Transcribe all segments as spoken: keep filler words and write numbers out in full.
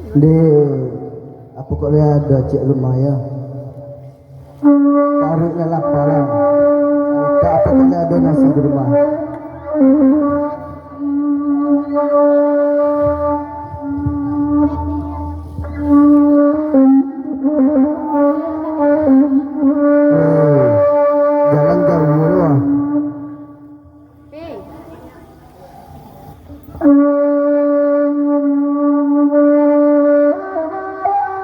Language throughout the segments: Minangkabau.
Deh, apo kok lai ado ciek rumah yo? Paruik lah lapa lah. Mintak apo kok lai ado nasi di rumah. Eh, jalan jauah tu ah.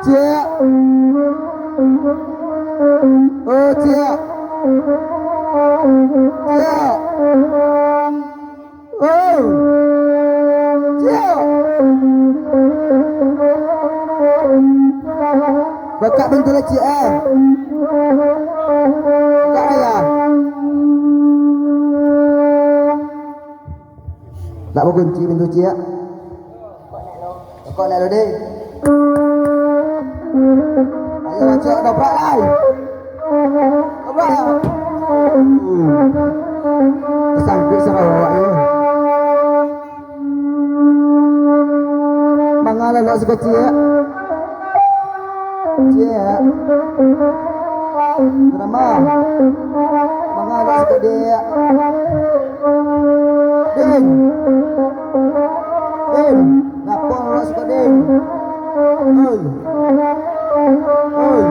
Ciek. Oh, ciek. Ciek. Oh. Ciek. Bakak pintu lah, ciek, eh. Bakak lah, ya. Nak bakunci pintu ciek. Kok nak lo, deh? Ayo, ciek, dobrak, ai. Dobrak, ya. Tersangkut sarawak, ya. Manga lah nak siko ciek. Ciek. Drama. Manga lah siko, dek. Din. Din. Ngapo awak suko, Din? Oi. Oi.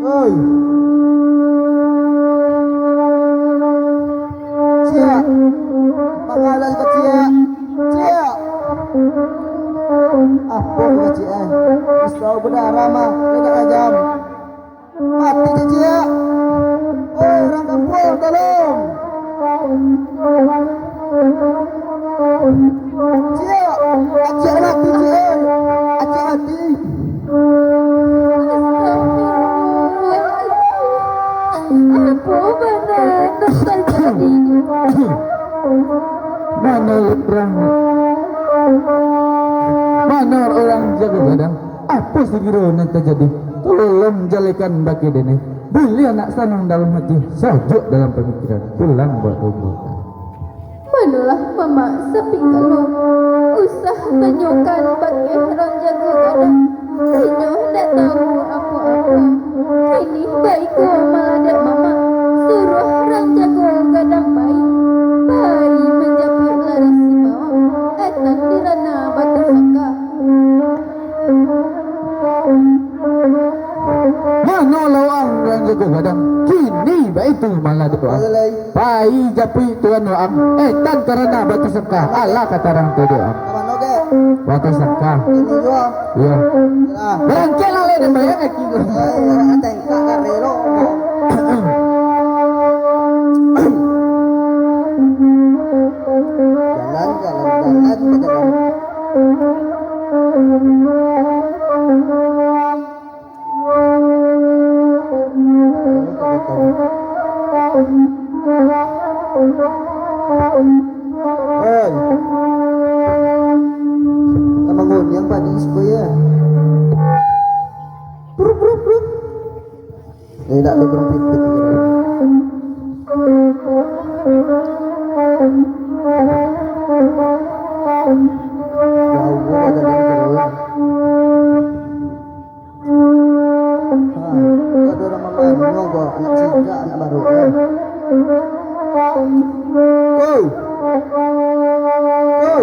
Oi. Ciek. Manga awak suko, ciek? Ciek. Apo kau, ciek, eh? Pisau badarah mah, dak tajam. Mati ciek. Oi, urang kampuang, tolong! Ciek, acik mati, ciek. Acik mati. Astagfirullahaladzim. Apo bana nan tajadi? Mano urang? Mano urang jago gadang? Apo sagiro nan tajadi? Tolong jalehkan bakeh denai. Buliah nak sanang dalam hati, sajuak dalam pamikiran, pulang buat rumah. Manolah mamak sapikalo, usah tanyokan bakeh rang jago gadang. Inyo ndak tahu apo-apo. Kini baiko malah dek mamak, suruah rang jago gadang pai. Pai manjapuik lareh si mawak, etan di rana batu sangka. Mano lah waang nan jago gadang? Kini baitu malah doa. Pai japuik tuan waang, etan karana batu sangka. Alah kata urang tu doa. Batu sangka. Iyo. Barangkeklah lai den bayang aki tu. Jalan, jalan, jalan, jalan. Oi. Tambah nguniang padi siko yo. Prup, prup, prup. Eh, dak ado burung pipit. Jauah ado dalam jalan. Ha, ado urang mamanu ko, anak ciga, anak baru, eh. Ko! Ko! Ko!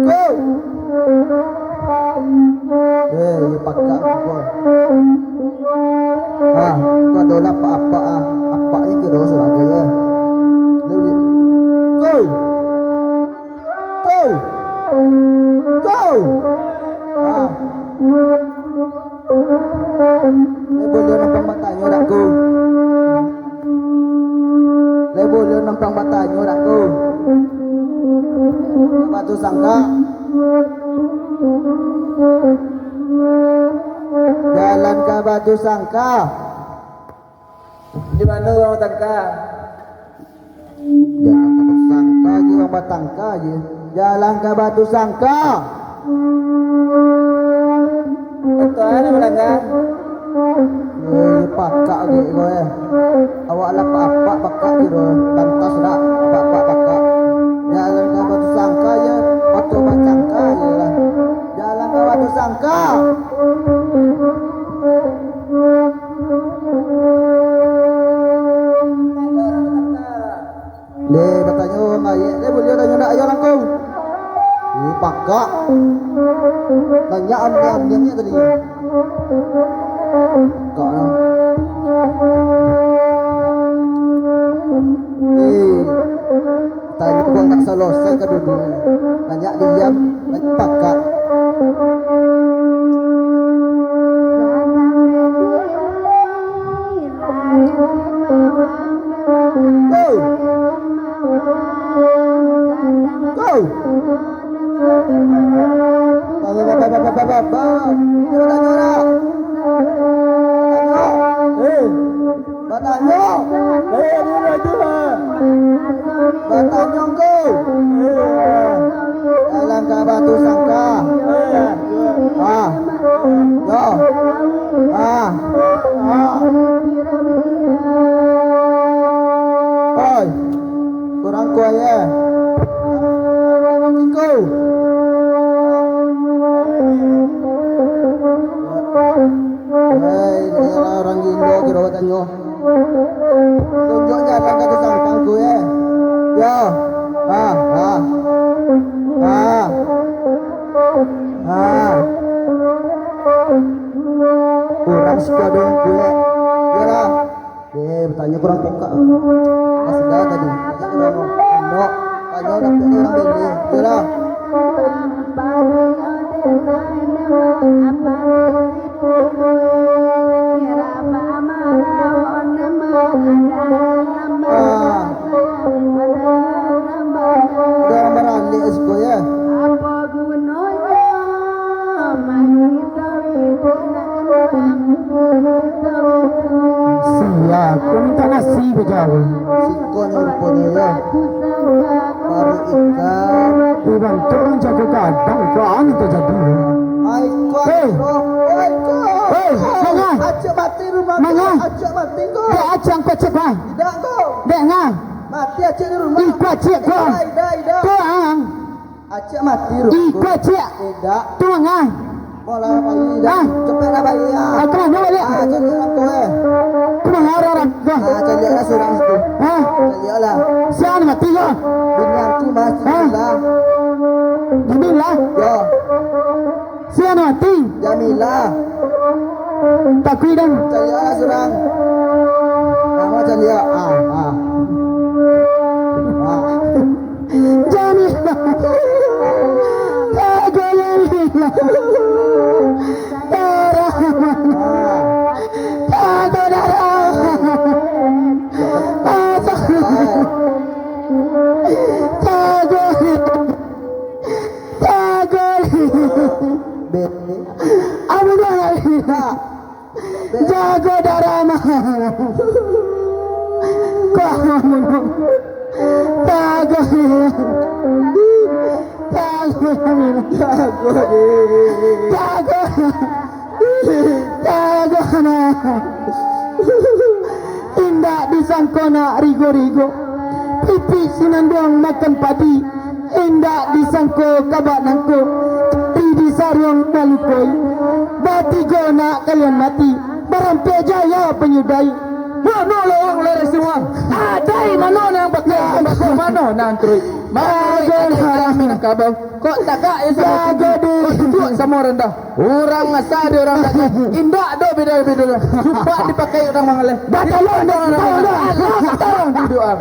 Ko! Eh, iyo pakak ko. Ha, ko ado lah apak-apak, ah. Apak ni kiro surang ko, yo. Ko! Ko! Ko! Ah. Lai buliah nampang batanyo dak ko? Lai buliah nampang batanyo dak ko? Ka Batu Sangka. Jalan ka Batu Sangka. Di mano urang batangka? Jalan ka Batu Sangka je, urang batangka je. Jalan ka Batu Sangka. Betul, ada balanga. Eh, pakak ge ko, eh. Awak lah apak-apak pakak kiro, pantas dak apak-apak pakak. Jalan ka Batu Sangka je. Deh, batanyo, naiak deh, buliah tanyo ndak, ayo langkau. Eh, pakak. Naiak am, am, am, am tadi. Pakak lah. Eh, tanyo kok ndak salosai ka dudu. Naiak diam, naiak pakak. Go! Go! Ba, ba, ba, ba. Batanyo lah. Batanyo. Eh, batanyo. Eh, dia tu, ha. Batanyo ko. Eh, ha. Dalam kabah tu sangka. Eh, ha. Ah. Yo. Ah. Ah. Oi. Kurang kuat, yo. Iko. Hei, daerah urang Indo kiro batanyo. Tunjuak jalan ka Sangkang ko, eh. Yo. Ha, ha. Ha. Ha. Urang siko ado nan kuek. Iyolah. Eh, batanyo kurang pokok. Ah, sudah tadi. Tanyo urang Indo. Tanyo dapek urang Bende. Iyolah. Ah. Udah maralek siko, yo. Sia, kau minta nasi bajauh. Siko ni ruponyo, yo. Baru ikan. Dibantu urang jago gadang, kau angin tajadi. Ai, kau, Hei. Bro. Oi, kau. Hei, manga. Acok mati rumah Manga. Kau. Acok mati kau. Dek acok kau cek, Bang. Tidak kau. Dek ngan. Mati acok di rumah. Ih, kau cek, kau. Tidak, tidak, tidak. Kau ang. Acok mati rumah Ih, kau. Kau cek. Tidak. Tu manga. Bola bayi dah. Ah. Cepatlah bayi, ah. Ah, kemana balik? Ah, cari orang tua, eh. Kemana orang tua? Ah, cari orang surang situ. Ah. Cari lah. Siapa mati kau? Bini aku mati Ah. lah. Bismillah. Yo. Siapa mati? Jamilah. Takui dah. Cari lah surang. Nama cari lah. Ah, ah. Ah. Jamilah. Jago Jamilah. Darah. Jago darah. Jago. Jago. Be. Abu darah. Jago darah mah. Kau jago. Jago. Jago. Jago. Jago nah. Indak disangko nak rigo-rigo. Pipik sinanduang makan padi. Indak disangko kabak nangko, di, di saruang malukoi. Batigo nak kalian mati, barampek jaya panyudai. Mano lorong lorong semua? Adai mano nan bakai, mano nan keruik? Mano nan kabau? Kok tagak ya sama Jago tinggi? Kok duduk sama rendah? Urang asa di urang tagak. Indak do beda-beda. Supak dipakai urang mangaleh. Dah talon, dah talon, dah. Alah, tarang duduk ang.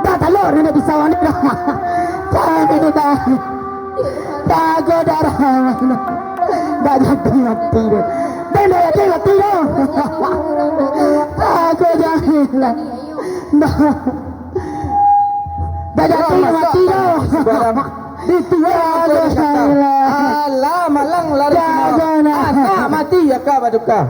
Dah talor ni nak pisau ni dah. Jangan ni dah. Jago darah. Dah jadi mati dah. Dah jadi mati dah. Jago jangan lah. Dah. Dah jadi mati dah. Di tuan Jago jangan lah. Alah, malang lari Jago semua. Nah. Anak mati ya kak baduka.